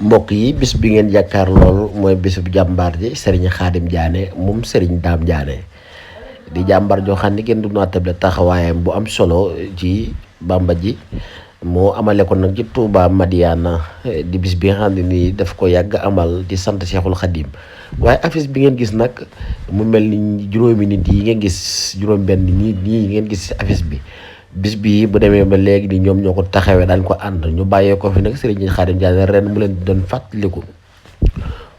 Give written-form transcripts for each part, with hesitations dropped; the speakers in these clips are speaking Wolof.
mbokk yi bis bi ngeen jàkkaar lool mooy bisub jàmbaar ji Serigne Khadim Diané moom Serigne Dame Diané di jàmbaar joo xam ne kenn du naatable taxawaayam bu am solo ci Bamba ji moo amale ko nag ci Touba Madiana di bis bi nga xam ne nii daf ko yàgg amal di sant Cheikhul Khadim waaye affiche bi ngeen gis nag mu mel ni juróomi nit yi ngeen gis juróom benn nit yi ngeen gis ci affiche bi bis bii bu demee ba léegi ni ñoom ñoo ko taxawee daañ ko ànd ñu bàyyee ko fi nag Serigne Khadim Diané ren mu leen doon fàttaliku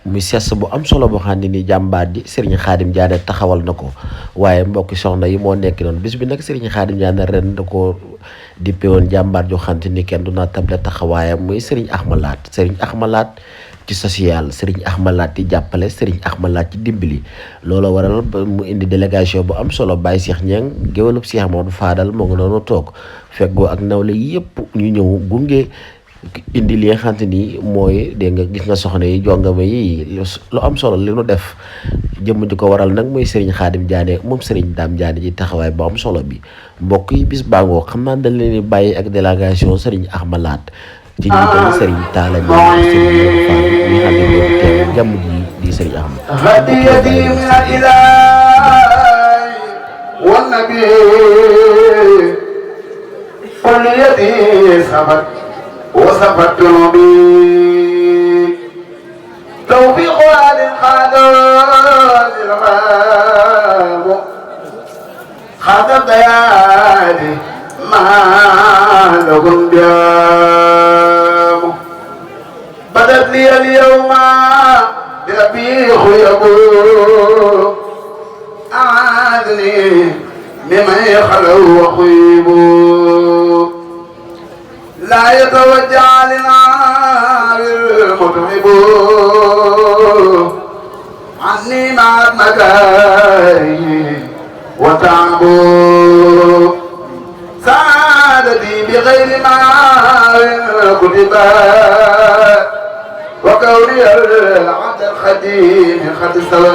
muy ses bu am solo boo xam ne ni jàmbaar ji Serigne Khadim Diané taxawal na ko waaye mbokki soxna yi moo nekk noonu bis bi nag Serigne Khadim Diané ren da ko dippe woon jàmbaar joo xam ni kenn du naa table taxawaayam muy Serigne Ahmad Laat ci social Serigne Ahmad Laat di jàppale Serigne Ahmad Laat ci dimbali loolu waral mu indi délégation bu am solo Baye Cheikh Niang géwalub Cheikh Mamadou Fadal moo ngi noonu toog feggoo ak nawle yëpp ñu ñëw gunge indi li nga xamante ni mooy dégg nga gis nga soxna yi jongama yi lu am solo li nu def jëmm ji ko waral nag mooy Serigne Khadim Diané moom Serigne Dame Diané ci taxawaay bu am solo bi mbokk yi bis bàngoo xam naa dañ leen di bàyyi ak délégation Serigne Ahmad Laat ci njiital Serigne Talla Ndiaye Serigne Fall mi xam ne moo teew jàmm ji di Serigne Ahmad hadiyati min al-ilahi wan nabi kulliyati sabat wa sabat bi tawfiq al qadar al khadab bayani ma lahum بدت لي اليوم بربي خيب أعادني ممن يخلو وخيب لا يتوجع لنار المتعب عني مع المكاري وتعب سعادتي بغير ما كتبت وكوني العبد الخديم قد سوى